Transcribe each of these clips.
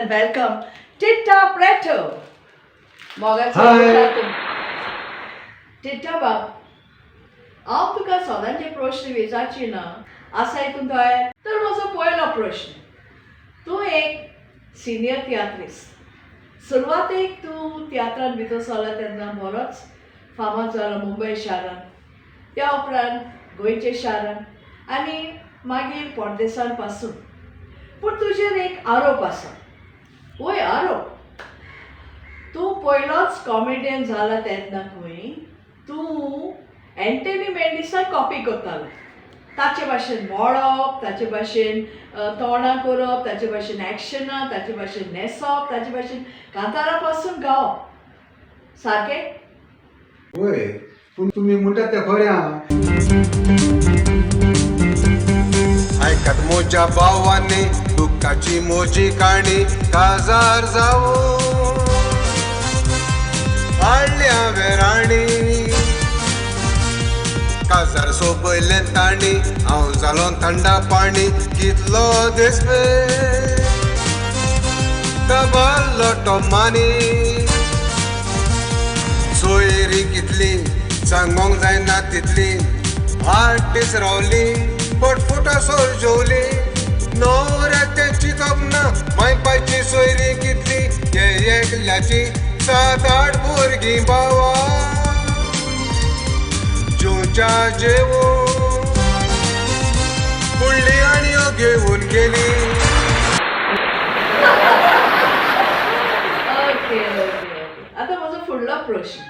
And welcome Tita Preto. मोगाचो. Hi. Titta बाब, हांव तुका सदांचे प्रश्न विचारची ना. आसा हितून तयार? तर म्हजो पयलो प्रश्न, तूं एक सिनियर तियात्रिस्त. सुरवातेक तूं तियात्रान भितर सरला तेन्ना बरोच फामाद जालो मुंबय शारान, त्या उपरांत गोंयचे शारान आनी मागीर परदेसान पासून. पूण तुजेर एक आरोप आसा. वय, आरोप. तूं पयलोच कॉमेडियन जाला तेन्ना खंय तूं एंटनी मेंडिसाक कॉपी करतालो. ताचे भाशेन मोडप, ताचे भाशेन तोंडां करप, ताचे भाशेन एक्शनां, ताचे भाशेन न्हेसप, ताचे भाशेन कांतारां पासून गावप. सारकें? वय, पूण तुमी म्हणटात तें खरें आहा. आयकात म्हज्या भावांनी, दुख्खाची म्हजी काणी. काजार जावं हाडली हांवें राणी, काजार सोबयलें ताणी, हांव जालो थंडा पाणी. कितलो दीस कबारलो तो मानी. सोयरी कितली सांगोंक जायना तितली. 8 दीस रावली, पोटफुटा सोर जेवली. न्हवऱ्याचें चिंतप ना, माय पायची सोयरी कितली. हे एकल्याची सात आठ भुरगीं बावा, जेवच्या जेवून फुडली आनी घेवन गेली. ओके ओके ओके आतां म्हजो फुडलो प्रश्न,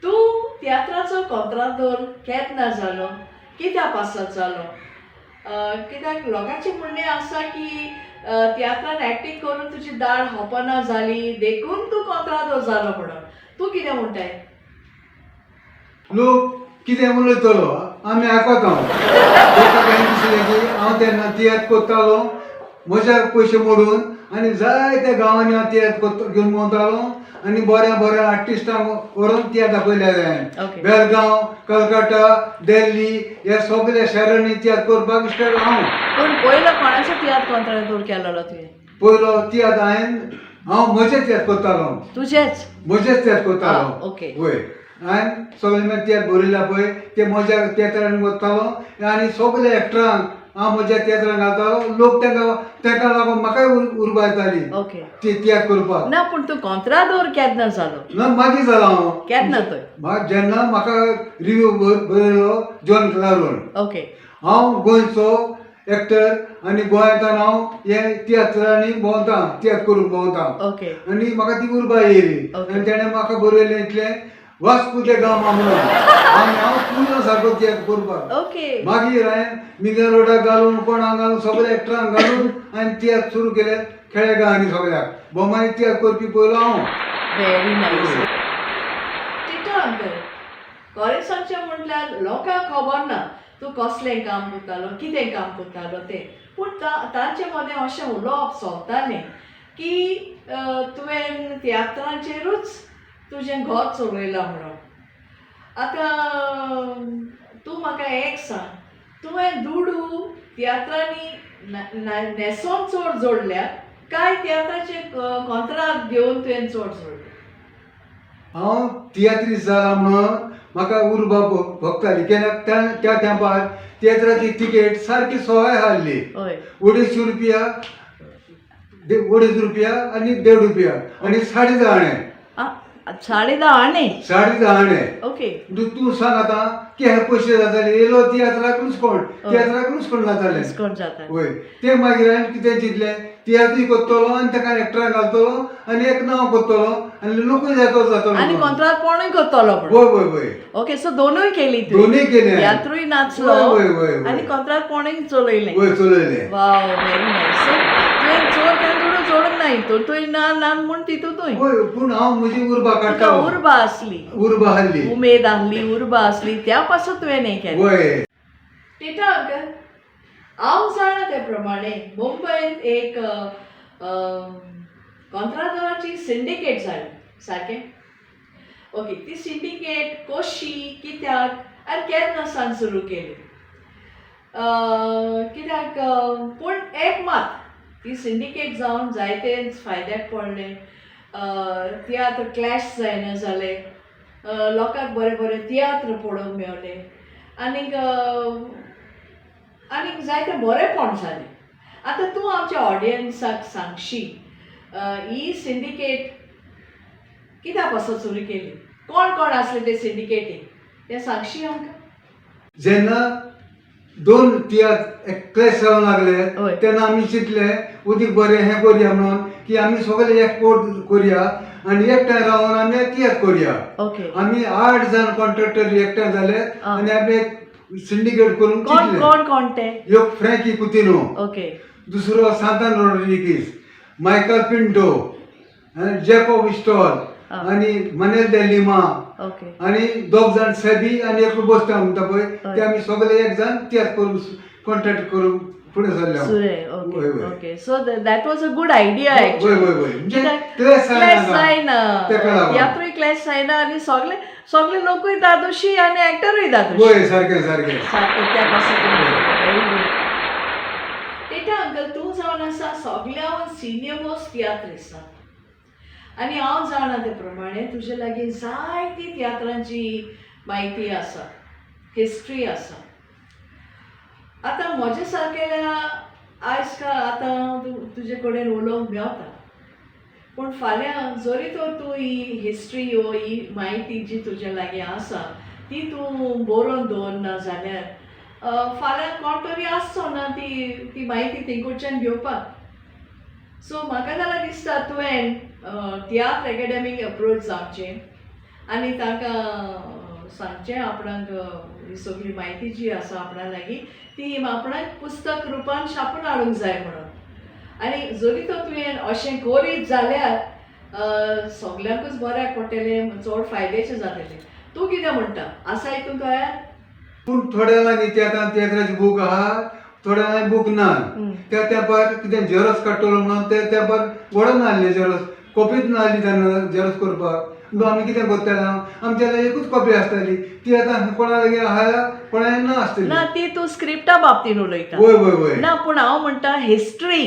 तूं तियात्राचो कोंत्रादोर केन्ना जालो, कित्या पासत जालो? कित्याक लोकांचें म्हणणें आसा की तियात्रान एक्टींग करून तुजी दाळ होपना जाली, देखून तूं कोंत्रादोर जालो म्हणून. तूं कितें म्हणटाय? लोक कितें उलयतलो, आमी आयकता. लोकांक हें दिसलें की हांव तेन्ना तियात्र करतालो म्हज्या पयशे मोडून आनी जायत्या गांवांनी हांव तियात्र करता घेवन भोंवतालो आनी बऱ्या बऱ्या आर्टिस्टांक व्हरून तियात्र दाखयले हांवें. बेलगांव, कलकत्ता, दिल्ली ह्या सगल्या शारांनी तियात्र करपाक स्टार्ट हांव. पूण पयलो कोणाचो तियात्र कोंत्रादोर केलेलो तुवें? पयलो तियात्र हांवें, हांव म्हजे तियात्र करतालो. तुजेच? म्हजेच तियात्र करतालो. वय, हांवें सगळे मागीर तियात्र बरयल्या पळय, ते म्हज्या तियात्रान वतालो आनी सगळे एक्टरांक हांव म्हज्या तियात्रान घालतालो. लोक तांकां लागून म्हाकाय उर्बा येताली ती तियात्र करपाक. ना, पूण तूं कोंत्रादोर केन्ना जालो? ना, मागीर जालो हांव. केन्ना तर? जेन्ना म्हाका रिव्यू बरयलो जॉन क्लारून. हांव गोंयचो एक्टर आनी गोंयांतल्यान हांव हे तियात्रांनी भोंवता, तियात्र करूंक भोंवता आनी म्हाका ती उर्बा येयली. आनी तेणें म्हाका बरयलें इतलें, वास्को दे गामा म्हणून आनी हांव पूर्ण सारको तियात्र करपाक. मागीर हांवें मिगेल रोडाक घालून, कोणाक घालून, सगळे एक्टरांक घालून हांवें तियात्र सुरू केले खेडेगांवांनी. सगळ्याक भोमानी तियात्र करपी पयलो हांव. Very nice. टिटो अंकल, खरें सांगचें म्हटल्यार लोकांक खबर ना तूं कसलें काम करतालो, कितें काम करतालो तें. पूण तांचे मदें अशें उलोवप चलतालें की तुवें तियात्रांचेरूच तुजें घर चलयलां म्हणून. आतां तूं म्हाका एक सांग, तुवें दुडू तियात्रांनी न्हेसोन चड जोडल्या काय तियात्राचे कोंत्राद घेवन तुवें चड जोडल्या? हांव तियात्रीस्त जाला म्हणून म्हाका उर्बा भोगताली, कित्याक त्या त्या तेंपार तियात्राची तिकेट सारकी सवाय आसली. 250 रुपया, 2.5 रुपया आनी 1.5 रुपया आनी 10.5 आणे. 10.5 आणे? 10.5 आणे. म्हणजे तूं सांग आतां की हे पयशे जाताले येयलो तियात्राक लुसकोण, तियात्राक लुसकोण जातालें. डिस्कावंट जाता. वय, ते मागीर हांवें कितें चिंतलें, तियात्रूय करतलो आनी ताका एक्टराक घालतलो आनी एक नांव करतलो आनी लोकूय जातो जातलो आनी म्हणून. कोंत्रादपणूय करतलो म्हणून. वय वय वय ओके, सो दोनूय केली तुवें. दोनूय केले हांवें. तियात्रूय नाचलो वय वय वय आनी कोंत्रादपणूय चलयलें. वय, चलयलें. वाव, व्हेरी नायस. सो तुवें चोर काय दुडू जोडूंक ना हितून, तुवें ना ना म्हूण तितूंतूय. वय, पूण हांव म्हजी उर्बा तुका काडटा. उर्बा आसली. उर्बा आहली. उमेद आहली, उर्बा आसली, त्या पासून तुवें हें केलें. वय. टिटा अंकल, हांव जाणा ते प्रमाणे मुंबयंत एक कोंत्रादोराची सिंडिकेट जाली, सारकें? ओके, ती सिंडिकेट कशी, कित्याक आनी केन्ना सावन सुरू केली? कित्याक पूण एक मात ती सिंडिकेट जावन जायते फायद्याक पडले. तियात्र क्लॅश जायना जाले, लोकांक बरे बरे तियात्र पळोवंक मेवले आनीक आनीक जायते बरेंपण जालें. आतां तूं आमच्या ऑडियन्साक सांगशी, ही सिंडिकेट कित्या पासत सुरू केली, कोण कोण आसले ते सिंडिकेटीक, तें सांगशी आमकां? जेन्ना दोन तियात्र क्लॅश जावंक लागले तेन्ना आमी चिंतलें उदीक बरें हें करुया म्हणून की आमी सगळे एकवट करुया आनी एकठांय रावन आमी तियात्र करुया. आमी 8 जाण कॉन्ट्रॅक्टर एकठांय जाले आनी आमी एक सिंडिकेट करून चिंतलें. कोण कोण ते? एक फ्रँकी कुतिनो, दुसरो Santan Rodrigues, Michael Pinto, Jacob stall आनी मनेल दे लिमा आनी दोग जाण सेबी आनी एकलो बोस्ता म्हणटा पळय, ते आमी सगळे एक जाण तियात्र करून कॉन्ट्रॅक्ट करून फुडें सरले. Okay, so that was a good idea actually. Clash जायना, तियात्रूय क्लॅश जायना आनी सगळे सगळे लोकूय दादोशी आनी एक्टरूय दादोशी. वय, सारकें सारकें. सारकें, त्या पासून. Very good. टेटा अंकल, तूं जावन आसा सगळ्याहून सिनियर मोस्ट तियात्रिस्ता आनी हांव जाणा ते प्रमाणे तुजे लागीं जायती तियात्रांची म्हायती आसा, हिस्ट्री आसा. आतां म्हजे सारकेल्या आयज काल आतां तुजे कडेन उलोवंक मेवता, पूण फाल्यां जरी तर तूं ही हिस्ट्री वो ही म्हायती जी तुजे लागीं आसा ती तूं बरोवन दवरना जाल्यार फाल्यां कोण तरी आसचो ना ती ती म्हायती तेंकडच्यान घेवपाक. सो म्हाका जाल्यार दिसता तुवें तियात्र एकाडेमीक अप्रोच जावचें आनी तांकां सांगचें आपणाक ही सगळी म्हायती जी आसा आपणा लागीं ती आपणाक पुस्तक रुपान छापून हाडूंक जाय म्हणून. आनी जरी तर तुवें अशें करीत जाल्यार सगल्यांकूच बऱ्याक पडटलें, चड फायद्याचें जातलें. तूं कितें म्हणटा, आसा हितून तयार? पूण थोड्या लागीं तियात्राचे बूक आहा, थोड्या लागीं बूक ना. त्या तेंपार कितें झेरोक्स काडटलो म्हणून ते तेंपार वडोन नासले, झेरोक्स कॉपीच नासली तेन्ना झेरोक्स करपाक. म्हणून आमी कितें करताले, आमच्या लागीं एकूच कॉपी आसताली, ती आतां कोणा लागीं आहा कोणा ना आसतली. ना, ती तूं स्क्रिप्टा बाबतीन उलयता. वय वय वय. ना, पूण हांव म्हणटा हिस्ट्री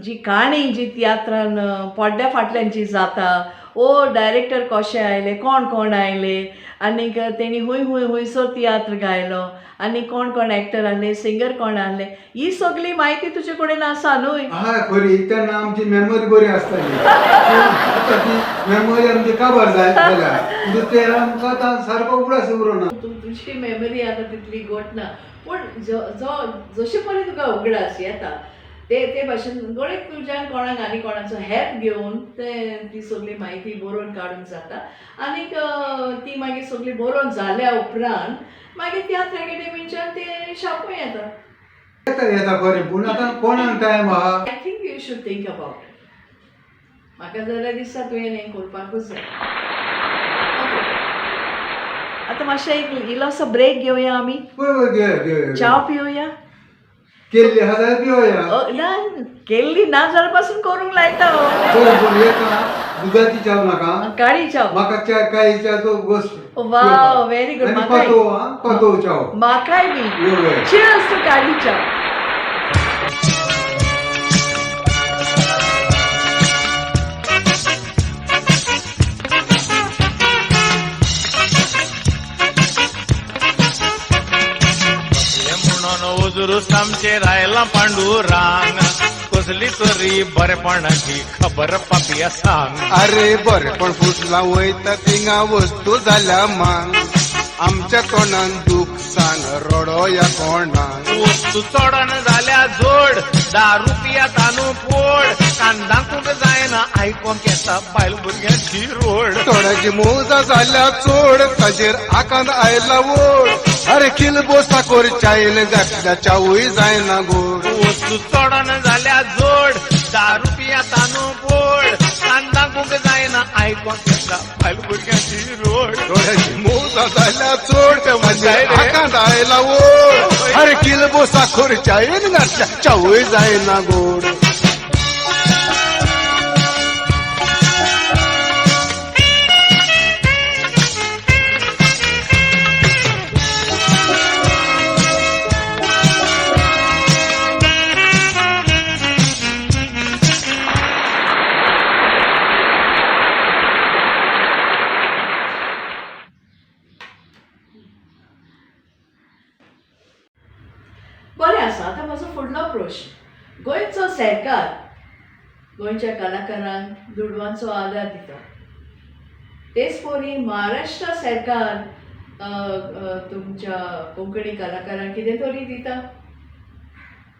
जी काणी जी तियात्रान पड्ड्या फाटल्यान जी जाता, ओ डायरेक्टर कशे आयले, कोण कोण आयले आनीक तेणी हुंय हुंय हुंयसो तियात्र गायलो आनी कोण कोण एक्टर आहले, सिंगर कोण आहले, ही सगळी म्हायती तुजे कडेन आसा न्हय? आहा खरी, तेन्ना आमची मेमोरी बरी आसताली. आतां ती मेमोरी आमची काबार जाल्या, म्हणजे ते आमकां आतां सारको उगडास उरना. तुजी मेमरी आतां तितली घट ना, पूण जो जशे परी तुका उगडास येता ते ते भाशेन गोडेक तुज्यान कोणाक आनी कोणाचो हेल्प घेवन ते ती सगळी म्हायती बरोवन काडूंक जाता. आनीक ती मागीर सगळी बरोवन जाल्या उपरांत मागीर तियात्र एकाडेमीच्यान ते छापूं येता. येता येता खरें, पूण आतां कोणाक टायम आहा? I think you should think about it. म्हाका जाल्यार दिसता तुवें हें करपाकूच जाय. ओके, आतां मातशें एक इल्लोसो ब्रेक घेवया आमी. वय वय, घेवया घेवया. च्या पिवया. केल्ली आहा जाल्यार पिवया. ना, केल्ली ना जाल्यार पासून करूंक लायता हो. बरें, पूण एक दुदाची च्या नाका, काळी च्या. म्हाका च्या काळी च्याचो गोश्ट. वाव, व्हेरी गुड. आनी पातो, पातो च्याव. म्हाकाय बी. वय वय. चियर्स टू काळी च्या. म्हणून उजरूच आमचेर आयलां पांडुरांग, कसली तरी बरेपणाची खबर पापया सांग. अरे बरेपण फुटलां वयता थिंगा वस्तू जाल्या मांग, आमच्या तोंडान दूख सांग रडोया कोणाक. वस्तू चोडण जाल्या जोड, 10 रुपया तानू पोड, कांदाकूंक जायना आयकोंक येता बायल भुरग्यांची रोड. तोंडाची मोजा जाल्या चोड, ताजेर आकांत आयला ओड, अरे किल बोसा कोरच्या घातल्या चावूय जायना गोड. वस्तू चोडण जाल्या जोड, 10 रुपया तानू पोड, कांदाकूंक जायना आयकोंक येता बायल भुरग्यांची रोड. डोळ्याची मोजा जाल्या चोड, ताजेर आकांत आयला ओड, अरे किल बोसा कोरच्या घातल्या चावूय जायना गोड. सरकार गोंयच्या कलाकारांक दुडवांचो आदार दिता. तेच परी महाराष्ट्र सरकार तुमच्या कोंकणी कलाकारांक कितें तरी दिता.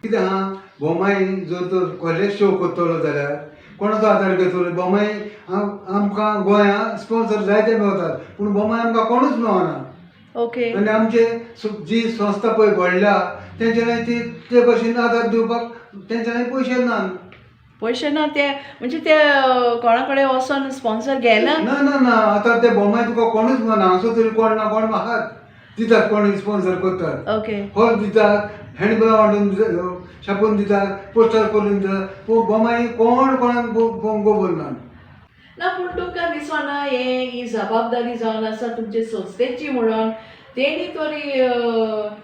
कितें आहा, बोमाय जर तर कसलेच शो करतलो जाल्यार कोणाचो आदार घेतलो? बोमाय आमकां गोंयांत स्पोन्सर जायते मेवतात, पूण बोमाय आमकां कोणूच मेवना. आनी आमचे जी संस्था पळय घडल्या तेंच्यांनी ती ते भशेन आदार दिवपाक तेंच्यांनी पयशे ना. पयशे ना ते म्हणजे ते कोणा कडेन वचोन स्पॉन्सर घेना? ना ना ना, आतां ते बोमाय तुका कोणूच मेवना. हांगसर तरी कोण ना कोण आहात दितात, कोण स्पोन्सर करतात. हॉल दितात, हँडबिलां वांटून छापून दितात, पोस्टर करून दितात, पूण बोमाय कोण कोणाक गोबर ना. ना, पूण तुमकां दिसना हे ही जबाबदारी जावन आसा तुमचे संस्थेची म्हणून तेणी तरी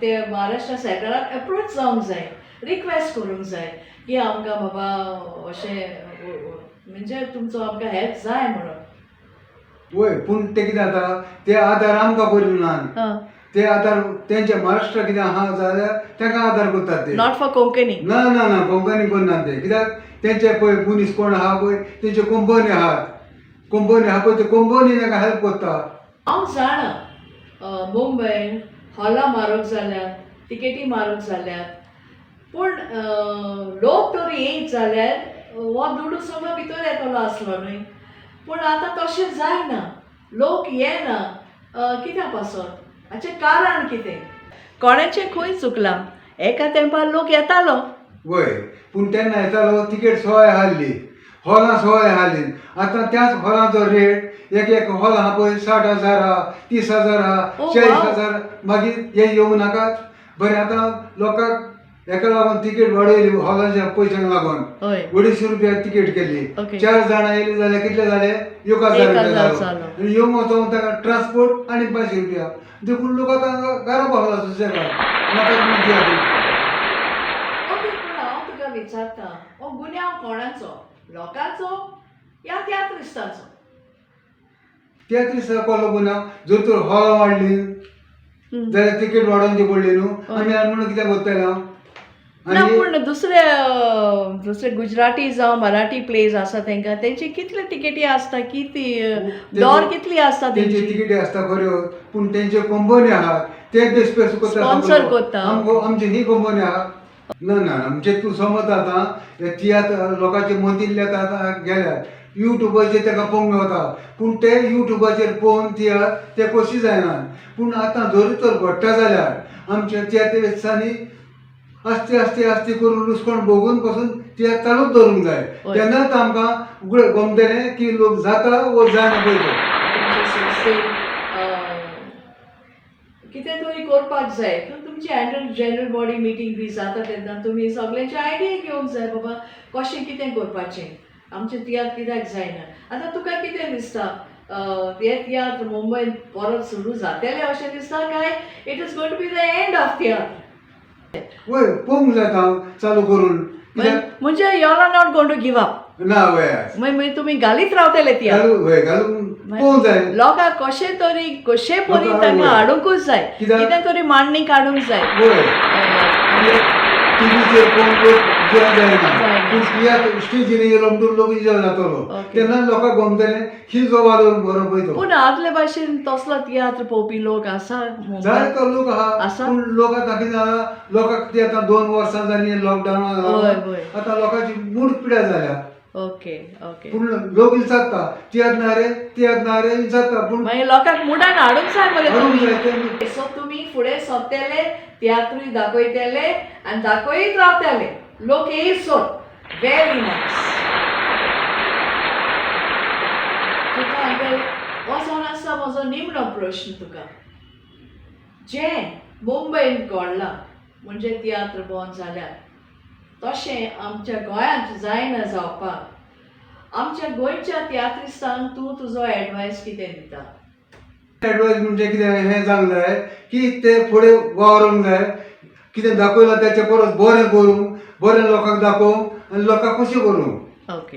ते महाराष्ट्र सरकाराक एप्रोच जावंक जाय, रिक्वेस्ट करूंक जाय की आमकां बाबा अशें म्हणजे तुमचो आमकां हेल्प जाय म्हणून? वय, पूण ते कितें जाता, ते आदार आमकां करिना. ते आदार तेंचे महाराष्ट्रा कितें आहा जाल्यार तांकां आदार करतात ते. Not for Konkani? ना ना ना, कोंकणी करना ते. कित्याक तेंचे पळय मनीस कोण आहा पळय, तेंच्यो कंपनी आहात, कंपनी आहा पळय, ते कंपनी तांकां हेल्प करता. हांव जाणा मुंबय हॉलां म्हारग जाल्यात, तिकेटी म्हारग जाल्यात, पूण लोक तरी येयत जाल्यार हो दुडू सगळो भितर येतलो आसलो न्हय? पूण आतां तशें जायना, लोक येना. कित्या पासत? हाचें कारण कितें? कोणाचें खंय चुकलां? एका तेंपार लोक येतालो. वय, पूण तेन्ना येतालो, तिकेट सवाय आसली, हॉलां सवाय आसली. आतां त्याच हॉलाचो रेट एक एक हॉल आहा पळय 60,000 आहा, 30,000 आहा, 40 हजार. मागीर हे येवं नाकात? बरें, आतां लोकांक हेका लागून तिकेट वाडयली, हॉलाच्या पयशांक लागून. 250 रुपया तिकेट केली. चार जाणां येयली जाल्यार कितले जाले? 1000 एक रुपया हजार जालो. जालो. आनी येवंक वचोंक ताका ट्रान्सपोर्ट आनी 500 रुपया. देखून लोक आतां घरा पावला सुसेगाद, नाका तुमी दियात. ओके, पूण हांव तुका विचारता, हो गुन्यांव कोणाचो? लोकांचो या तियात्रिस्तांचो? तियात्रिस्ता कोलो गुन्यांव? जर तर हॉलां वाडली जाल्यार तिकेट वाडोवची पडली न्हू. आमी आनी म्हणून कितें करतले हांव? ना. आनी पूण दुसरे दुसरे गुजराती जावं मराठी प्लेज आसा, तांकां तेंची कितले तिकेटी आसता, किती डॉर कितली आसता तेंची तेंची? तिकेटी आसता खऱ्यो, पूण तेंच्यो कंपनी आहात ते बेस करता. Sponsor करता. आमकां आमची ही कंपनी आहा. ना ना, आमचे तूं समज आतां हे तियात्र लोकांचे मतींतले आतां गेल्यात. युट्यूबाचेर ताका पळोवंक मेवता, पूण ते युट्यूबाचेर पळोवन तियात्र ते कशी जायना. पूण आतां जरी तर घडटा जाल्यार आमच्या तियात्रिस्तांनी आस्ते आस्ते आस्ते करून लुसकोण भोगून पसून तियात्र चालूच दवरूंक जाय. तेन्नाच आमकां उगडे गमतलें की लोक जाता वो जायना पळय तो. तुमचे संस्थेन कितें तरी करपाक जाय. तुमची एनुअल जनरल बॉडी मिटींग बी जाता तेन्ना तुमी सगळ्यांची आयडिया घेवंक जाय, बाबा कशें कितें करपाचें, आमचें तियात्र कित्याक जायना. आतां तुका कितें दिसता, हे तियात्र मुंबयन परत सुरू जातले अशें दिसता काय it is going to be the end of तियात्र? वय, पळोवंक जाय हांव चालू करून कित्याक म्हणजे you are not going to give up? ना, वय. मागीर तुमी घालीत रावतले तियात्र? घालू, वय, घालून पळोवंक जाय. लोकांक कशें तरी कशें परी लोकांक तांकां हाडुंकूच जाय. कितें तरी मांडणी काडूंक जाय. टिवीचेर पळोवन लोक इजोर जायना. जायना. पूण तियात्र स्टेजीर येयलो म्हणटून लोक इजोर जातलो. तेन्ना लोकांक गमतलें ही जो वालो बरो पळय तो. पूण आदले भाशेन तसलो तियात्र पळोवपी लोक आसा मुंबय? जायतो लोक आहा. आसा? पूण लोक आतां कितें जाला, लोकांक ती आतां 2 वर्सां जालीं लॉकडावन. हय, हय. आतां लोकांची मूड पिड्यार जाल्या. ओके ओके पूण लोक विचारता, तियात्र ना रे, तियात्र ना रे विचारता, पूण मागीर लोकांक मुडान हाडूंक जाय मरे हाडूंक तुमी. जाय ते. सो तुमी फुडें सोदतले, तियात्रूय दाखयतले आनी दाखयत रावतले, लोक येयत सोड. Very nice. तुका अंकल, हो जावन आसा म्हजो निमणो प्रश्न तुका. जें मुंबयन घडलां, म्हणजे तियात्र बंद जाल्यात, तशें आमच्या गोंयांत जायना जावपाक आमच्या गोंयच्या तियात्रिस्तांक तूं तुजो एडवायस कितें दिता? एडवायस म्हणजे कितें, हें जावंक जाय की ते फुडें वावरूंक जाय. कितें दाखयलां तेचे परस बरें करूंक, बरें लोकांक दाखोवंक आनी लोकांक खोशी करूंक.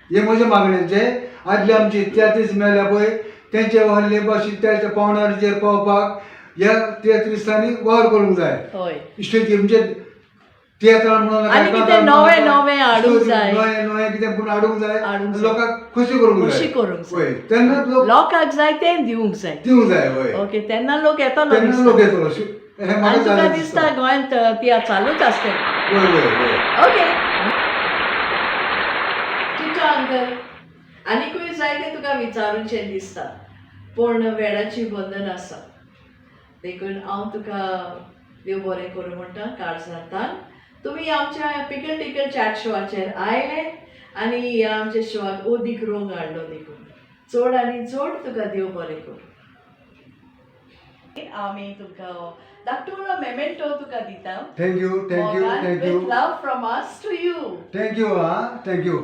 हें म्हजें मागणें. जे आदले आमचे तियात्रिस्त मेल्या पळय, तेंचे व्हडले भाशेन त्याच्या पावंड्याचेर पावपाक ह्या तियात्रिस्तांनी वावर करूंक जाय. इश्टेची म्हणजे तियात्रां म्हणून नाका, आनी कितें कांतार म्हणून नवें नाका. नवें हाडूंक जाय. नवें नवें कितें पूण हाडूंक जाय, हाडूंक जाय. लोकांक खोशी करूंक जाय. खोशी करूंक जाय. वय, तेन्ना लोक लोकांक जाय तें दिवंक जाय. दिवंक जाय, वय. ओके, तेन्ना लोक येतलो तेन्ना दिसता. लोक येतलो हें म्हाका आनी तुका जालें. दिसता गोंयांत तियात्र चालूच आसतले? वय वय वय. ओके टिटो अंकल, आनीकूय जायते तुका विचारूचें दिसता, पूण वेळाची बंधन आसा, देखून हांव तुका देव बरें करूं म्हणटा काळजांतान. तुमी आमच्या पिकल टिकल चॅट शोआचेर आयले आनी ह्या आमच्या शोआक अदीक रंग हाडलो, देखून चड आनी चड तुका देव बरें करूं. आमी तुमकां धाकटुलो मेमेंटो तुका दिता. Thank you, thank you, thank you. With love from us to you. Thank you, हा, thank you.